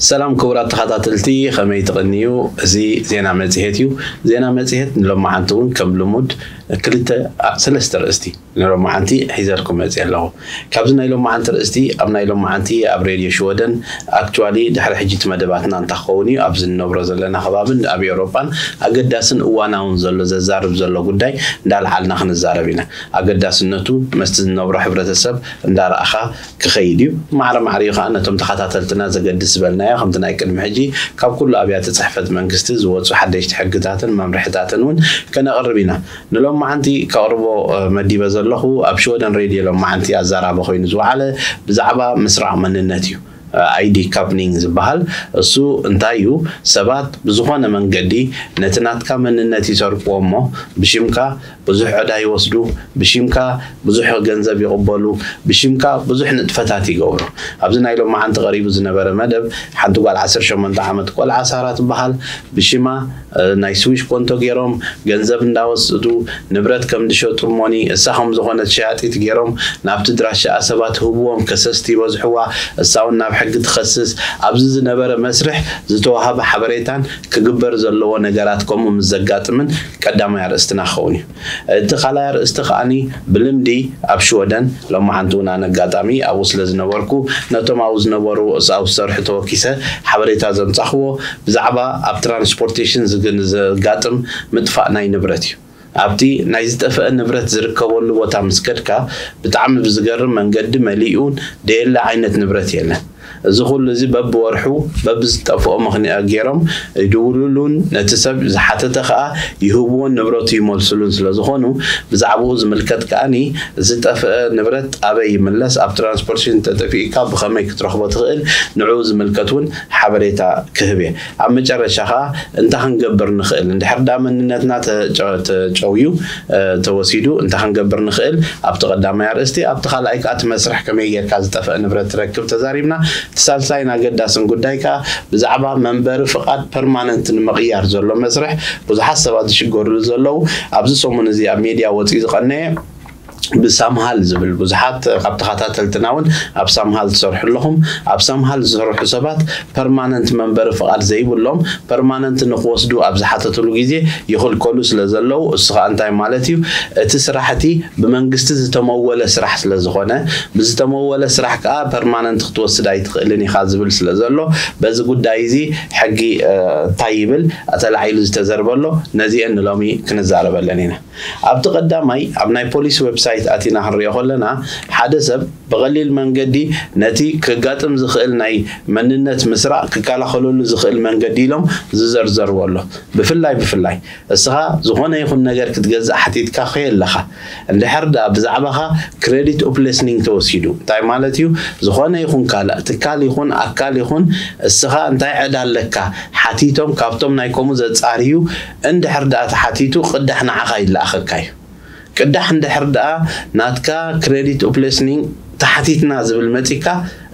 ሰላም ክቡራት ተኸታተልቲ፣ ከመይ ትቕንዩ? እዚ ዜና መጽሔት እዩ። ዜና መጽሔት ንሎማዓንቲ እውን ከም ልሙድ ክልተ፣ ኣ፣ ሰለስተ ርእስቲ ንሎማዓንቲ ሒዘልኩም መጽእ ኣለኹ። ካብዚ ናይ ሎማዓንቲ ርእስቲ፣ ኣብ ናይ ሎማዓንቲ ኣብ ሬድዮ ሽወደን፣ ኣክቹዋሊ ድሕሪ ሕጂ እቲ መደባትና እንታይ ክኸውን እዩ፣ ኣብዚ ንነብሮ ዘለና ከባብን ኣብ ኤውሮጳን ኣገዳስን እዋናውን ዘሎ ዘዛርብ ዘሎ ጉዳይ እንዳልዓልና ክንዛረብ ኢና። ኣገዳስነቱ መስቲ ዝነብሮ ሕብረተሰብ እንዳረኣኻ ክኸይድ እዩ። ማዕረ ማዕሪኡ ከዓ ነቶም ተኸታተልትና ዘገድስ ዝበልናዮ ከምቲ ናይ ቅድሚ ሕጂ ካብ ኩሉ ኣብያተ ጽሕፈት መንግስቲ ዝወፁ ሓደሽቲ ሕግታትን መምርሕታትን እውን ከነቕርብ ኢና። ንሎማዓንቲ ከቕርቦ፣ እ፣ መዲበ ዘለኹ ኣብ ሽወደን ሬድዮ ሎማዓንቲ ኣዛራቢ ኮይኑ ዝወዓለ ብዛዕባ ምስራቕ መንነት እዩ። እ፣ ኣይዲ ካፕኒንግ ዝበሃል እሱ እንታይ እዩ? ሰባት ብዝኾነ መንገዲ ነቲ ናትካ መንነት ይሰርቅዎ እሞ ብሽምካ ብዙሕ ዕዳ ይወስዱ፣ ብሽምካ ብዙሕ ገንዘብ ይቕበሉ፣ ብሽምካ ብዙሕ ንጥፈታት ይገብሩ። ኣብዚ ናይ ሎማዓንቲ ቀሪቡ ዝነበረ መደብ ሓንቲ ጓል ዓሰርተ ሸሞንተ ዓመት ቆልዓ ሳራ ትበሃል ብሽማ፣ እ፣ ናይ ስዊሽ ኮንቶ ገይሮም ገንዘብ እንዳወስዱ ንብረት ከም ዝሸጡ እሞኒ እሳ ከም ዝኾነት ሸያጢት ገይሮም ናብቲ ድራሻኣ ሰባት ህብዎም ከሰስቲ ይበዝሕዋ፣ እሳ እውን ናብ ሕጊ ትኸስስ። ኣብዚ ዝነበረ መስርሕ ዝተዋህበ ሓበሬታን ክግበር ዘለዎ ነገራት ከምኡ ምስ ዘጋጥምን ቀዳማይ ኣርእስትና ክኸውን እዩ። እቲ ካልኣይ ኣርእስቲ ከዓኒ ብልምዲ ኣብ ሽወደን ሎማዓንቲ እውን ኣነ ኣጋጣሚ ኣብኡ ስለ ዝነበርኩ ነቶም ኣብኡ ዝነበሩ ኣብ ዝሰርሑ ተወኪሰ ሓበሬታ ዘምጻኽዎ ብዛዕባ ኣብ ትራንስፖርቴሽን ዝግ-፣ ዘጋጥም ምጥፋእ ናይ ንብረት እዩ። ኣብቲ ናይ ዝጠፍአ ንብረት ዝርከበሉ ቦታ ምስ ከድካ ብጣዕሚ ብዝገርም መንገዲ መሊኡን ደየለ ዓይነት ንብረት የለን። እዚ ኩሉ እዚ በብወርሑ በብዝጠፍኦ ምኽንያት ገይሮም ይድውሉሉን ነቲ ሰብ ዝሓተተ ከኣ ይህብዎን ንብረቱ ይመልሱሉን ስለ ዝኾኑ ብዛዕባኡ ዝምልከት ከኣኒ ዝጠፍአ ንብረት ኣበይ ይምለስ፣ ኣብ ትራንስፖርቴሽን ተጠፊእካ ብኸመይ ክትረኽቦ ትኽእል፣ ንዕኡ ዝምልከት እውን ሓበሬታ ክህብ እየ። ኣብ መጨረሻ ከኣ እንታይ ክንገብር ንኽእል? እንድሕር ዳ መንነትና ተጨ-፣ ተጨውዩ፣ እ፣ ተወሲዱ እንታይ ክንገብር ንኽእል? ኣብቲ ቀዳማይ ኣርእስቲ፣ ኣብቲ ካልኣይ ከኣ እቲ መስርሕ ከመይ ጌርካ ዝጠፍአ ንብረት ትረክብ ተዛሪብና። እቲ ሳልሳይን ኣገዳስን ጉዳይ ከኣ ብዛዕባ መንበሪ ፍቓድ ፐርማነንት ንምቕያር ዘሎ መስርሕ ብዙሓት ሰባት ዝሽገሩሉ ዘለዉ ኣብዚ ሰሙን እዚ ኣብ ሜድያ ወፂኡ ዝቐነየ ብሳምሃል ዝብል ብዙሓት ካብ ተኸታተልትና እውን ኣብ ሳምሃል ትሰርሑ ኣለኹም። ኣብ ሳምሃል ዝሰርሑ ሰባት ፐርማነንት መንበሪ ፍቓድ ዘይብሎም ፐርማነንት ንክወስዱ ኣብ ዝሓተትሉ ግዜ ይኽልከሉ ስለ ዘለዉ፣ እሱ ኸኣ እንታይ ማለት እዩ? እቲ ስራሕ እቲ ብመንግስቲ ዝተመወለ ስራሕ ስለ ዝኾነ፣ ብዝተመወለ ስራሕ ከኣ ፐርማነንት ክትወስድ ኣይትኽእልን ኢኻ ዝብል ስለ ዘሎ፣ በዚ ጉዳይ እዚ ሕጊ፣ እ፣ እንታይ ይብል? ተላዒሉ ዝተዘርበ ኣሎ። ነዚአን ንሎሚ ክንዛረበለን ኢና። ኣብቲ ቀዳማይ ኣብ ናይ ፖሊስ ዌብሳይት ኣቲና ክንሪኦ ከለና ሓደ ሰብ ብቐሊል መንገዲ ነቲ ከጋጥም ዝኽእል ናይ መንነት ምስራቕ ክከላኸለሉ ዝኽእል መንገዲ ኢሎም ዝዘርዘርዎ ኣሎ። ብፍላይ ብፍላይ እስኻ ዝኾነ ይኹን ነገር ክትገዝእ ሓቲትካ ከየለኻ እንድሕር ደኣ ብዛዕባኻ ክሬዲት ኦፕ ሌስኒንግ ተወሲዱ እንታይ ማለት እዩ? ዝኾነ ይኹን ካልእ ትካል ይኹን ኣካል ይኹን እስኻ እንታይ ዕዳ ኣለካ ሓቲቶም ካብቶም ናይ ከምኡ ዘጻርዩ እንድሕር ደኣ ተሓቲቱ ቅዳሕ ንዓኻ ይለኣኸካ እዩ። ቅዳሕ እንድሕር ደኣ ናትካ ክሬዲት ኦፕ ሌስኒንግ ተሓቲትና ዝብል መጺካ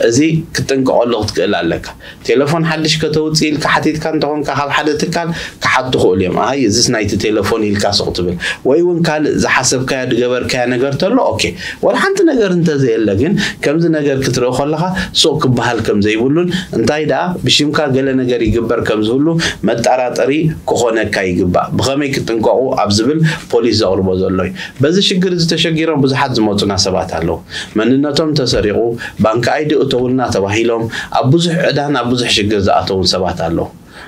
እዚ ክትጥንቀቐሉ ክትክእል ኣለካ። ቴሌፎን ሓድሽ ከተውፅእ ኢልካ ሓቲትካ እንተኾንካ ካብ ሓደ ትካል ክሓቱ ክእሉ እዮም። ኣይ እዚስ ናይቲ ቴሌፎን ኢልካ ሱቕ ትብል ወይ እውን ካልእ ዝሓሰብካዮ ዝገበርካዮ ነገር ተሎ ኦኬ ወላ ሓንቲ ነገር እንተዘየለ ግን ከምዚ ነገር ክትርኢ ከለኻ ሱቕ ክበሃል ከም ዘይብሉን እንታይ ደኣ ብሽምካ ገለ ነገር ይግበር ከም ዝህሉ መጠራጠሪ ክኾነካ ይግባእ። ብኸመይ ክጥንቀቑ ኣብ ዝብል ፖሊስ ዘቕርቦ ዘሎ እዩ። በዚ ሽግር እዚ ተሸጊሮም ብዙሓት ዝመፁና ሰባት ኣለዉ። መንነቶም ተሰሪቑ ባንክ ኣይዲ እተውልና ተባሂሎም ኣብ ብዙሕ ዕዳን ኣብ ብዙሕ ሽግር ዝኣተውን ሰባት ኣለዉ።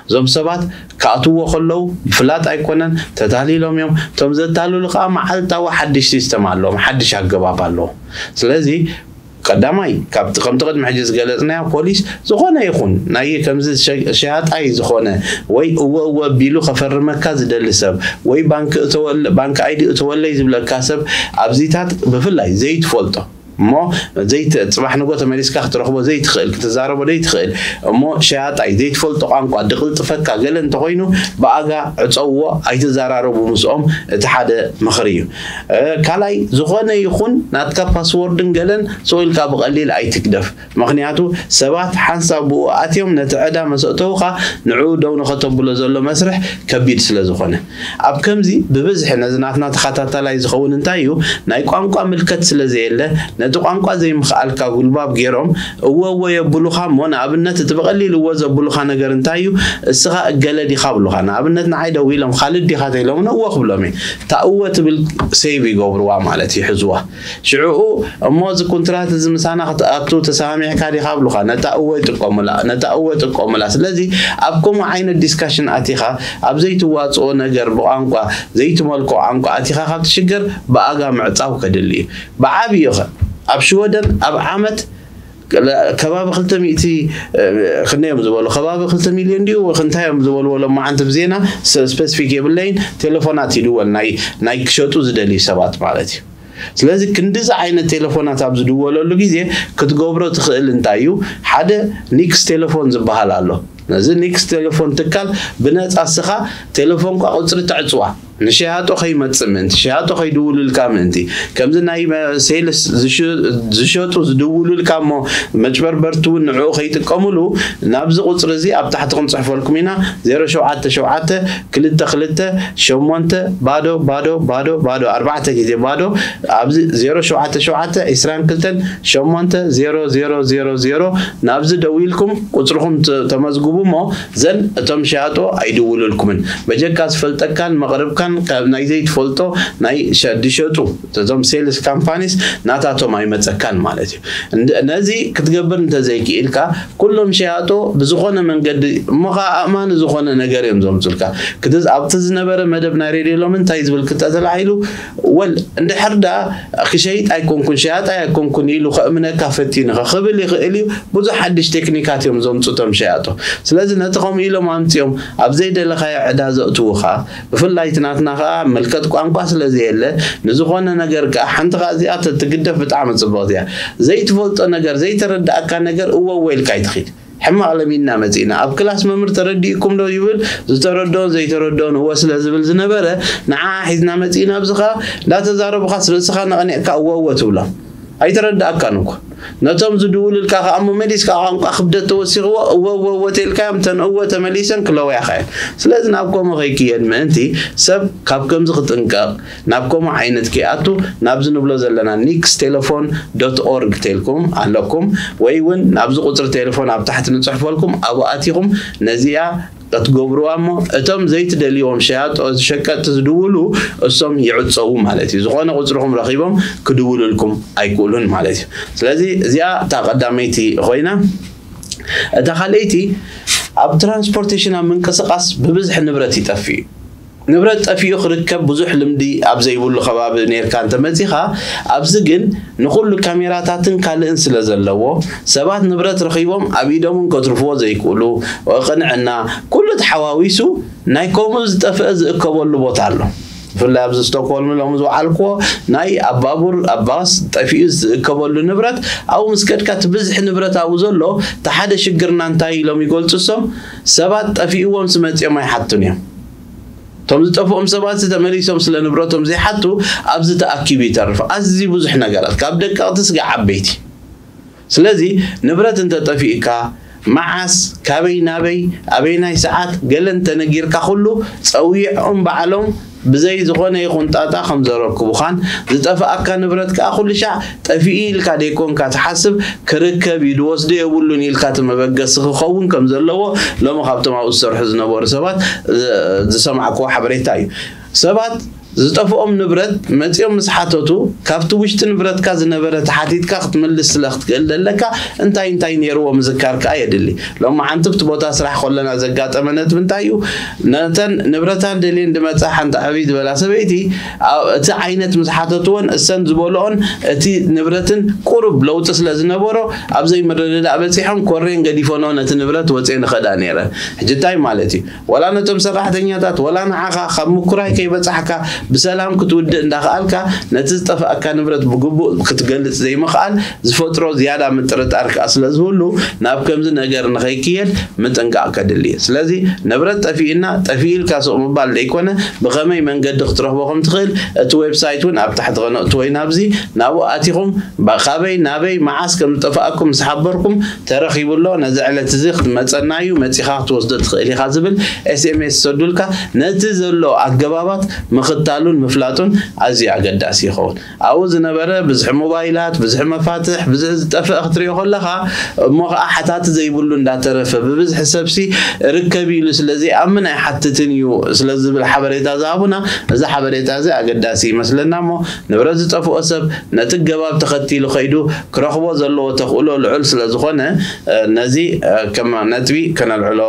እዞም ሰባት ክኣትዎ ከለዉ ብፍላጥ ኣይኮነን ተታሊሎም እዮም። እቶም ዘታልሉ ከዓ መዓልታዊ ሓድሽ ሲስተም ኣለዎም፣ ሓድሽ ኣገባብ ኣለዎም። ስለዚ ቀዳማይ ካብቲ ከምቲ ቅድሚ ሕጂ ዝገለፅናዮ ፖሊስ ዝኾነ ይኹን ናይ ከምዚ ሸ-፣ ሸያጣይ ዝኾነ ወይ እወ እወ ቢሉ ከፈርመካ ዝደሊ ሰብ ወይ ባንክ እተወለ-፣ ባንክ ኣይዲ እተወለይ ዝብለካ ሰብ ኣብዚታት ብፍላይ ዘይትፈልጦ እሞ ዘይት-፣ ፅባሕ ንጎ ተመሊስካ ክትረኽቦ ዘይትኽእል ክትዛረቦ ዘይትኽእል እሞ ሸያጣይ ዘይትፈልጦ ቋንቋ ድቕልጥፈካ ገለ እንተኾይኑ ብኣጋ ዕፀውዎ ኣይትዘራረቡ ምስኦም። እቲ ሓደ ምኽሪ እዩ። እ፣ ካልኣይ ዝኾነ ይኹን ናትካ ፓስዎርድን ገለን ስቕ ኢልካ ብቐሊል ኣይትግደፍ። ምኽንያቱ ሰባት ሓንሳብ ብኡ ኣትዮም ነቲ ዕዳ መሰእተውኻ ንዕኡ ደው ንኸተብሎ ዘሎ መስርሕ ከቢድ ስለ ዝኾነ። ኣብ ከምዚ ብብዝሒ ነዚ ናትና ተኸታታላይ ዝኸውን እንታይ እዩ ናይ ቋንቋ ምልከት ስለ ዘየለ እቲ ቋንቋ ዘይምኽኣልካ ጉልባብ ገይሮም እወ እወ የብሉኻ እሞ፣ ንኣብነት እቲ ብቐሊሉ እወ ዘብሉኻ ነገር እንታይ እዩ? እስኻ እገለ ዲኻ ብሉኻ። ንኣብነት ንዓይ ደዊሎም ካልድ ዲኻ ተኢሎምኒ እወ ክብሎም እየ። እታ እወ ትብል ሴቭ ይገብርዋ ማለት እዩ፣ ይሕዝዋ። ሽዕኡ እሞ እዚ ኩንትራት እዚ ምሳና ክትኣቱ ተሰማሚዕካ ዲኻ ብሉኻ። ነታ እወ ይጥቀሙላ፣ ነታ እወ ይጥቀሙላ። ስለዚ ኣብ ከምኡ ዓይነት ዲስካሽን ኣቲኻ ኣብ ዘይትዋፅኦ ነገር ብቋንቋ ዘይትመልኮ ቋንቋ ኣቲኻ ካብ ትሽገር ብኣጋ ምዕፃው ከድሊ እዩ። ብዓብዩ ኸ ኣብ ሽወደን ኣብ ዓመት ከባቢ ክልተ ሚእቲ ክንደዮም ዝበሉ ከባቢ ክልተ ሚልዮን ድዩ ክንታይ እዮም ዝበልዎ ሎማዓንቲ ብዜና ስፔሲፊክ የብለይን። ቴሌፎናት ይድወል ናይ ናይ ክሸጡ ዝደልዩ ሰባት ማለት እዩ። ስለዚ ክንዲዚ ዓይነት ቴሌፎናት ኣብ ዝድወለሉ ግዜ ክትገብሮ ትኽእል እንታይ እዩ? ሓደ ኒክስ ቴሌፎን ዝበሃል ኣሎ። ነዚ ኒክስ ቴሌፎን ትካል ብነፃ እስኻ ቴሌፎንካ ቁፅሪ ተዕፅዋ ንሸያጦ ከይመፅእ ምእንቲ ሸያጦ ከይድውሉልካ ምእንቲ ከምዚ ናይ ሴልስ ዝሸጡ ዝድውሉልካ እሞ መጭበርበርቲ እውን ንዕኡ ከይጥቀሙሉ ናብዚ ቁፅሪ እዚ ኣብ ታሕቲ ክንፅሕፈልኩም ኢና። ዜሮ ሸውዓተ ሸውዓተ ክልተ ክልተ ሸሞንተ ባዶ ባዶ ባዶ ባዶ ኣርባዕተ ግዜ ባዶ ኣብዚ ዜሮ ሸውዓተ ሸውዓተ ዕስራን ክልተን ሸሞንተ ዜሮ ዜሮ ዜሮ ዜሮ ናብዚ ደዊልኩም ቁፅርኹም ተመዝግቡ እሞ ዘን እቶም ሸያጦ ኣይድውሉልኩምን። በጀካ ዝፈልጠካን መቕርብካን ካብ ናይ ዘይትፈልጦ ናይ ዝሸጡ እዞም ሴልስ ካምፓኒስ ናታቶም ኣይመፀካን ማለት እዩ። ነዚ ክትገብር እንተዘይክኢልካ ኩሎም ሸያጦ ብዝኾነ መንገዲ እሞ ከዓ ኣእማኒ ዝኾነ ነገር እዮም ዘምፁልካ። ክት ኣብቲ ዝነበረ መደብ ናይ ሬድዮ ሎም እንታይ ዝብል ክተተላዒሉ ወል እንድሕር ዳ ክሸይጥ ኣይኮንኩን ሸያጣይ ኣይኮንኩን ኢሉ ከእምነካ ፈቲኑ ክብል ይኽእል እዩ። ብዙሕ ሓድሽ ቴክኒካት እዮም ዘምፁ እቶም ሸያጦ። ስለዚ ነቲ ከምኡ ኢሎም ኣምፅኦም ኣብ ዘይደለኻዮ ዕዳ ዘእትዉኻ ብፍላይ እቲ ናትና ከዓ መልከት ቋንቋ ስለ ዘየለ ንዝኾነ ነገር ከዓ ሓንቲ ከዓ እዚኣ ትግደፍ ብጣዕሚ ፅብቕቲ እያ። ዘይትፈልጦ ነገር ዘይተረዳእካ ነገር እወ እወ ኢልካ ኣይትኺድ። ሕማቕ ለሚድና መፂእና ኣብ ክላስ መምህር ተረዲእኩም ዶ ይብል ዝተረድኦን ዘይተረድኦን እወ ስለ ዝብል ዝነበረ ንዓ ሒዝና መፂእና ኣብዚ ከዓ እንዳተዛረቡኻስ ርእስኻ ነቕኒዕካ እወ እወ ትብሎም። ኣይተረዳእካን እኮ ነቶም ዝድውልልካ ከዓ እሞ መሊስካ ቋንቋ ክብደት ተወሲኽዎ እወ እወ እወ ተልካዮም ተን እወ ተመሊሰን ክለወያኻ እየን። ስለዚ ናብ ከምኡ ከይክየድ ምእንቲ ሰብ ካብ ከምዚ ክጥንቀቕ ናብ ከምኡ ዓይነት ከይኣቱ ናብዚ ንብሎ ዘለና ኒክስ ቴሌፎን ዶት ኦርግ ተልኩም ኣለኩም ወይ እውን ናብዚ ቁፅሪ ቴሌፎን ኣብ ታሕቲ ንፅሕፈልኩም ኣብኡ ኣቲኹም ነዚኣ ክትገብርዋ እሞ እቶም ዘይትደልይዎም ሸያጦ ሸቀጥቲ ዝድውሉ እሶም ይዕፀዉ ማለት እዩ። ዝኾነ ቁፅርኹም ረኺቦም ክድውሉልኩም ኣይክእሉን ማለት እዩ። ስለዚ እዚኣ እታ ቀዳመይቲ ኮይና እታ ካልኣይቲ ኣብ ትራንስፖርቴሽን ኣብ ምንቅስቃስ ብብዝሒ ንብረት ይጠፍእ እዩ። ንብረት ጠፊኡ ክርከብ ብዙሕ ልምዲ ኣብ ዘይብሉ ከባቢ ነርካ እንተመፂኻ ኣብዚ ግን ንኩሉ ካሜራታትን ካልእን ስለ ዘለዎ ሰባት ንብረት ረኺቦም ኣብ ኢዶምን ከትርፍዎ ዘይክእሉ ቅንዕና ኩሉ ተሓዋዊሱ ናይ ከምኡ ዝጠፍአ ዝእከበሉ ቦታ ኣሎ። ብፍላይ ኣብዚ ስቶክሆልም ሎም ዝወዓልክዎ ናይ ኣብ ባቡር ኣብ ባስ ጠፊኡ ዝእከበሉ ንብረት ኣብኡ ምስ ከድካ እቲ ብዝሒ ንብረት ኣብኡ ዘሎ እቲ ሓደ ሽግርና እንታይ ኢሎም ይገልፁ እሶም ሰባት ጠፊእዎም ስመፂኦም ኣይሓቱን እዮም። እቶም ዝጠፍኦም ሰባት ተመሊሶም ስለ ንብረቶም ዘይሓቱ ኣብዚ ተኣኪቡ ይተርፍ ኣዝዩ ብዙሕ ነገራት ካብ ደቀቕቲ ስጋዕ ዓበይቲ። ስለዚ ንብረት እንተጠፊእካ መዓስ ካበይ ናበይ ኣበይናይ ሰዓት ገለ እንተነጊርካ ኩሉ ፀዊዖም ባዕሎም ብዘይ ዝኾነ ይኹን ጣጣ ከም ዘረክቡኻን ዝጠፍኣካ ንብረት ከዓ ኩሉ ሻዕ ጠፊኡ ኢልካ ደይኮንካ ትሓስብ ክርከብ እዩ ድወስዶ የብሉን ኢልካ እቲ መበገሲ ክኸውን ከም ዘለዎ ሎሚ ካብቶም ኣብኡ ዝሰርሑ ዝነበሩ ሰባት ዝሰማዕክዎ ሓበሬታ እዩ። ሰባት ዝጠፍኦም ንብረት መፂኦም ምስ ሓተቱ ካብቲ ውሽጢ ንብረትካ ዝነበረ ተሓቲትካ ክትምልስ ስለ ክትክእል ዘለካ እንታይ እንታይ ነይርዎ ምዝካር ከዓ የድሊ። ሎሚ ሓንቲ ብቲ ቦታ ስራሕ ከለና ዘጋጠመ ነጥቢ እንታይ እዩ? ነተን ንብረታን ደልየን ድመፃ ሓንቲ ዓብይ ዝበላ ሰበይቲ እቲ ዓይነት ምስ ሓተትዎን እሰን ዝበልኦን እቲ ንብረትን ቁሩብ ለውጢ ስለ ዝነበሮ ኣብ ዘይምርድዳእ በፂሖም ኮሬን ገዲፈኖ ነቲ ንብረት ወፅኤ ንኸዳ ነይረ። ሕጂ እንታይ ማለት እዩ? ወላ ነቶም ሰራሕተኛታት ወላ ንዓኻ ካብ ምኩራይ ከይበፃሕካ ብሰላም ክትውድእ እንዳኸኣልካ ነቲ ዝጠፍኣካ ንብረት ብግቡእ ክትገልፅ ዘይምኽኣል ዝፈጥሮ ዝያዳ ምጥርጣር ከዓ ስለ ዝህሉ ናብ ከምዚ ነገር ንኸይክየድ ምጥንቃቕ ከድሊ እዩ። ስለዚ ንብረት ጠፊእና ጠፊእልካ ሱቕ ምባል ዘይኮነ ብኸመይ መንገዲ ክትረኽቦ ከም ትኽእል እቲ ዌብሳይት እውን ኣብ ታሕቲ ከነእትዎ ኢና ኣብዚ ናብኡ ኣቲኹም ካበይ ናበይ መዓስ ከም ዝጠፋእኩም ምስ ሓበርኩም ተረኺቡ ኣሎ ነዚ ዕለት እዚ ክትመፀና እዩ መፂኻ ክትወስዶ ትኽእል ኢኻ ዝብል ኤስኤምኤስ ሰዱልካ ነቲ ዘሎ ኣገባባት ምኽታል ምክትታሉን ምፍላጡን ኣዝዩ ኣገዳሲ ይኸውን። ኣብኡ ዝነበረ ብዝሒ ሞባይላት፣ ብዝሒ መፋትሕ፣ ብዝሒ ዝጠፍአ ክትሪኦ ከለኻ፣ እሞ ኸዓ ሓታቲ ዘይብሉ እንዳተረፈ ብብዝሒ ሰብሲ ርከብ ኢሉ ስለ ዘይኣምን ኣይሓትትን እዩ ስለ ዝብል ሓበሬታ ዝሃቡና፣ እዚ ሓበሬታ እዚ ኣገዳሲ ይመስለና። እሞ ንብረት ዝጠፍኦ ሰብ ነቲ ገባብ ተኸቲሉ ከይዱ ክረኽቦ ዘለዎ ተኽእሎ ልዑል ስለ ዝኾነ፣ ነዚ ከም ነጥቢ ከነልዕሎ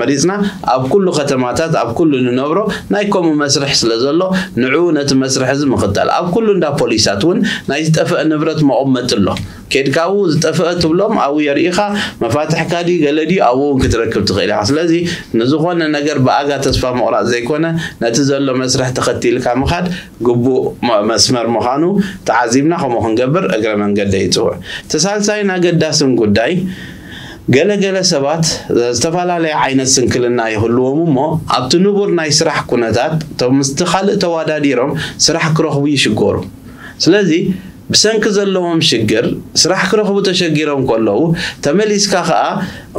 መሪፅና። ኣብ ኩሉ ከተማታት፣ ኣብ ኩሉ ንነብሮ ናይ ከምኡ መስርሕ ስለ ዘሎ፣ ንዕኡ ነቲ መስርሕ እዚ ምኽታል። ኣብ ኩሉ እንዳ ፖሊሳት እውን ናይ ዝጠፍአ ንብረት መቐመጢ ኣሎ። ኬድካ ኣብኡ ዝጠፍአ ትብሎም፣ ኣብኡ የርእኻ፣ መፋትሕካ ድዩ ገለ ድዩ፣ ኣብኡ እውን ክትረክብ ትኽእል ኢኻ። ስለዚ ንዝኾነ ነገር ብኣጋ ተስፋ ምቑራፅ ዘይኮነ፣ ነቲ ዘሎ መስርሕ ተኸቲልካ ምኻድ ግቡእ መ-፣ መስመር ምዃኑ ተዓዚብና፣ ከምኡ ክንገብር እግረ መንገደይ ይፅውዕ። እቲ ሳልሳይን ኣገዳስን ጉዳይ፣ ገለ ገለ ሰባት ዝተፈላለየ ዓይነት ስንክልና ይህልዎም እሞ፣ ኣብቲ ንቡር ናይ ስራሕ ኩነታት፣ እቶም ምስቲ ካልእ ተወዳዲሮም ስራሕ ክረኽቡ ይሽገሩ። ስለዚ ብሰንኪ ዘለዎም ሽግር ስራሕ ክረኽቡ ተሸጊሮም ከለዉ፣ ተመሊስካ ኸኣ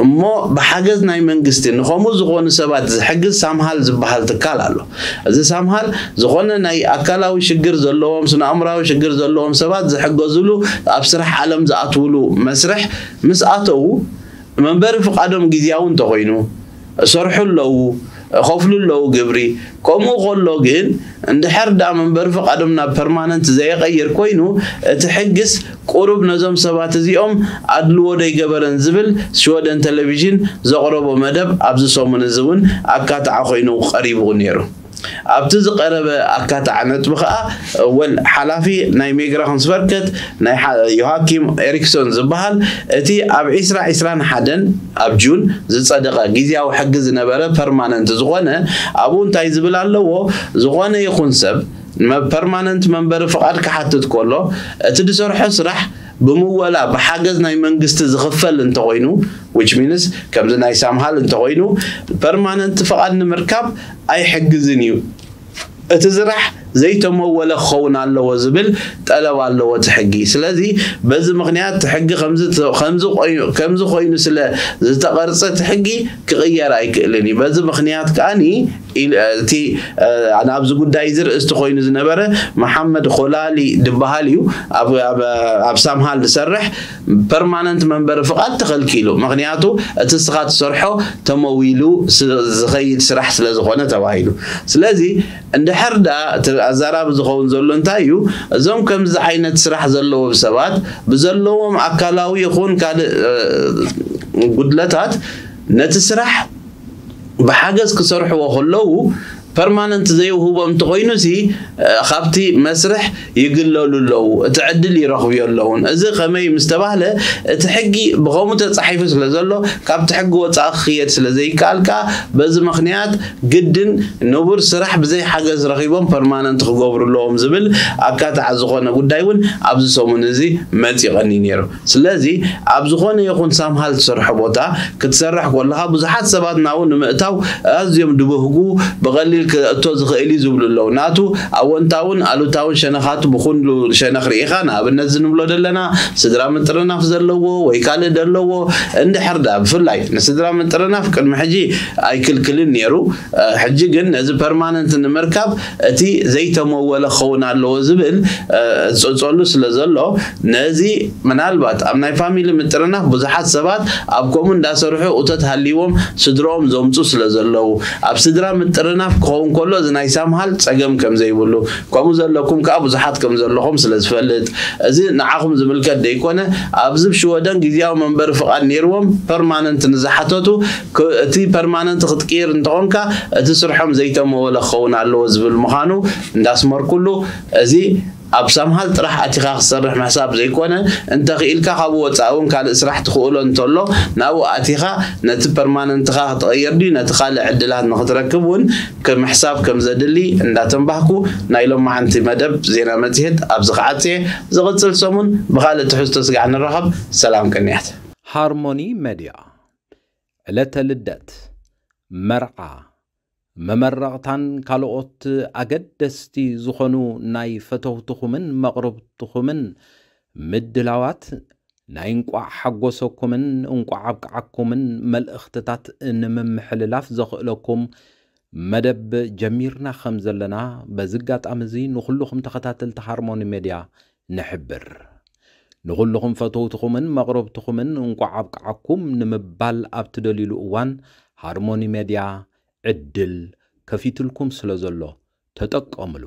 እሞ ብሓገዝ ናይ መንግስቲ ንኸምኡ ዝኾኑ ሰባት ዝሕግዝ ሳምሃል ዝበሃል ትካል ኣሎ። እዚ ሳምሃል ዝኾነ ናይ ኣካላዊ ሽግር ዘለዎም፣ ስነ ኣእምራዊ ሽግር ዘለዎም ሰባት ዝሕገዝሉ፣ ኣብ ስራሕ ዓለም ዝኣትውሉ መስርሕ ምስ ኣተዉ፣ መንበሪ ፍቓዶም ግዝያዊ እንተኾይኑ፣ እሰርሑ ኣለዉ፣ እኸፍሉ ኣለዉ ግብሪ። ከምኡ ከሎ ግን፣ እንድሕር ደኣ መንበሪ ፍቓዶም ናብ ፐርማነንት ዘየቐይር ኮይኑ፣ እቲ ሕግስ ቁሩብ ነዞም ሰባት እዚኦም ኣድልዎ ደይገበረን ዝብል ሽወደን ቴሌቪዥን ዘቕረቦ መደብ ኣብዚ ሰሙን እዚ እውን ኣካታዒ ኮይኑ ቀሪቡ ነይሩ። ኣብቲ ዝቐረበ ኣካታዒ ነጥቢ ከኣ፣ ወል ሓላፊ ናይ ሚግራሾንስቨርከት ናይ ሓ-፣ ዮሃኪም ኤሪክሶን ዝበሃል፣ እቲ ኣብ ዒስራ ዒስራን ሓደን ኣብ ጁን ዝጸደቐ ግዝያዊ ሕጊ ዝነበረ ፐርማነንት ዝኾነ፣ ኣብኡ እንታይ ዝብል ኣለዎ? ዝኾነ ይኹን ሰብ መ-፣ ፐርማነንት መንበሪ ፍቓድ ክሓትት ከሎ፣ እቲ ዝሰርሖ ስራሕ ብምወላ ብሓገዝ ናይ መንግስቲ ዝኽፈል እንተኾይኑ፣ which means ከምዚ ናይ ሳምሃል እንተኾይኑ፣ ፐርማነንት ፍቓድ ንምርካብ ኣይሕግዝን እዩ። እቲ ስራሕ ዘይተመወለ ክኸውን ኣለዎ ዝብል ጠለብ ኣለዎ እቲ ሕጊ። ስለዚ በዚ ምኽንያት እቲ ሕጊ ከምዚ ተ-፣ ከምዚ ኮይኑ፣ ከምዚ ኮይኑ ስለ ዝተቐርጸ እቲ ሕጊ ክቕየር ኣይክእልን እዩ። በዚ ምኽንያት ከኣኒ ኢል-፣ እቲ፣ እ፣ ናብዚ ጉዳይ እዚ ርእስቲ ኮይኑ ዝነበረ መሓመድ ኾላሊ ዝበሃል እዩ። ኣብ፣ ኣብ፣ ኣብ ሳምሃል ዝሰርሕ ፐርማነንት መንበሪ ፍቓድ ተኸልኪሉ። ምኽንያቱ እቲ ንስኻ ትሰርሖ ተመዊሉ ስ-፣ ዝኸይድ ስራሕ ስለ ዝኾነ ተባሂሉ። ስለዚ እንድሕር ደኣ እቲ ኣዛራቢ ዝኸውን ዘሎ እንታይ እዩ? እዞም ከምዚ ዓይነት ስራሕ ዘለዎም ሰባት ብዘለዎም ኣካላዊ ይኹን ካልእ፣ እ፣ ጉድለታት ነቲ ስራሕ ብሓገዝ ክሰርሕዎ ከለዉ ፐርማነንት ዘይውህቦም እንተኾይኑሲ፣ እ፣ ካብቲ መስርሕ ይግለሉ ኣለዉ፣ እቲ ዕድል ይረኽብዮ ኣለዉን። እዚ ከመይ ምስ ተባህለ፣ እቲ ሕጊ ብኸምኡ ተጻሒፉ ስለ ዘሎ፣ ካብቲ ሕጊ ወጻኢ ክኽየድ ስለ ዘይከኣል ከኣ፣ በዚ ምኽንያት ግድን ንቡር ስራሕ ብዘይ ሓገዝ ረኺቦም ፐርማነንት ክገብሩ ኣለዎም ዝብል ኣካታዒ ዝኾነ ጉዳይ እውን ኣብዚ ሰሙን እዚ መጺኡ ቀንዩ ነይሩ። ስለዚ ኣብ ዝኾነ ይኹን ሳምሃል ትሰርሖ ቦታ ክትሰርሕ ከለኻ ብዙሓት ሰባት ናብኡ ንምእታው ኣዝዮም ድብህጉ፣ ብቐሊል ክእቶ ዝኽእል እዩ ዝብሉ ኣለዉ። ናቱ ኣወንታውን ኣሉታውን ሸነኻቱ ብኹሉ ሸነኽ ርኢኻ፣ ንኣብነት እዚ ንብሎ ዘለና ስድራ ምጥርናፍ ዘለዎ ወይ ካልእ ዘለዎ እንድሕር ደኣ ብፍላይ ንስድራ ምጥርናፍ ቅድሚ ሕጂ ኣይክልክልን ነይሩ። እ፣ ሕጂ ግን ነዚ ፐርማነንት ንምርካብ እቲ ዘይተመወለ ክኸውን ኣለዎ ዝብል፣ እ፣ ዝጸጸሉ ስለ ዘሎ፣ ነዚ ምናልባት ኣብ ናይ ፋሚሊ ምጥርናፍ ብዙሓት ሰባት ኣብ ከምኡ እንዳሰርሑ እቶት ሃልይዎም ስድርኦም ዘምጹ ስለ ዘለዉ፣ ኣብ ስድራ ምጥርናፍ ክኸውን ከሎ እዚ ናይ ሳምሃል ጸገም ከም ዘይብሉ፣ ከምኡ ዘለኩም ከኣ ብዙሓት ከም ዘለኹም ስለ ዝፈልጥ፣ እዚ ንዓኹም ዝምልከት ደይኮነ፣ ኣብዚ ኣብ ሽወደን ግዝያዊ መንበሪ ፍቓድ ነይርዎም ፐርማነንት ንዝሓተቱ፣ ክ-፣ እቲ ፐርማነንት ክትቅይር እንተኾንካ፣ እቲ ስርሖም ዘይተመወለ ክኸውን ኣለዎ ዝብል ምዃኑ እንዳስመርኩሉ፣ እዚ ኣብ ሳምሃል ጥራሕ ኣቲኻ ክትሰርሕ ምሕሳብ ዘይኮነ፣ እንተኽኢልካ ካብኡ ወጻኢ እውን ካልእ ስራሕ ትኽእሎ እንተሎ፣ ናብኡ ኣቲኻ ነቲ ፐርማነንትኻ ክትቕይር ድዩ፣ ነቲ ካልእ ዕድላት ንኽትረክብ እውን ምሕሳብ ከም ዘድሊ እንዳተንባህኩ፣ ናይ ሎማዓንቲ መደብ ዜና መጽሔት ኣብዚ ክዓጽየ፣ ዝቕጽል ሰሙን ብኻልእ ትሕዝቶ ስጋዕ ንራኸብ። ሰላም ቅንያት። ሃርሞኒ መድያ፣ ዕለተ ልደት፣ መርዓ፣ መመረቕታን ካልኦት ኣገደስቲ ዝኾኑ ናይ ፈተውትኹምን መቕርብትኹምን ምድላዋት፣ ናይ እንቋዕ ሓጎሰኩምን እንቋዕ ኣብቅዓኩምን መልእኽትታት ንምምሕልላፍ ዘኽእለኩም መደብ ጀሚርና ከም ዘለና በዚ ኣጋጣሚ እዚ ንኹልኹም ተኸታተልቲ ሃርሞኒ ሜድያ ንሕብር። ንኹልኹም ፈተውትኹምን መቕረብትኹምን እንቋዕ ኣብቅዓኩም ንምባል ኣብ ትደልዩሉ እዋን ሃርሞኒ ሜድያ ዕድል ከፊትልኩም ስለ ዘሎ ተጠቀምሉ።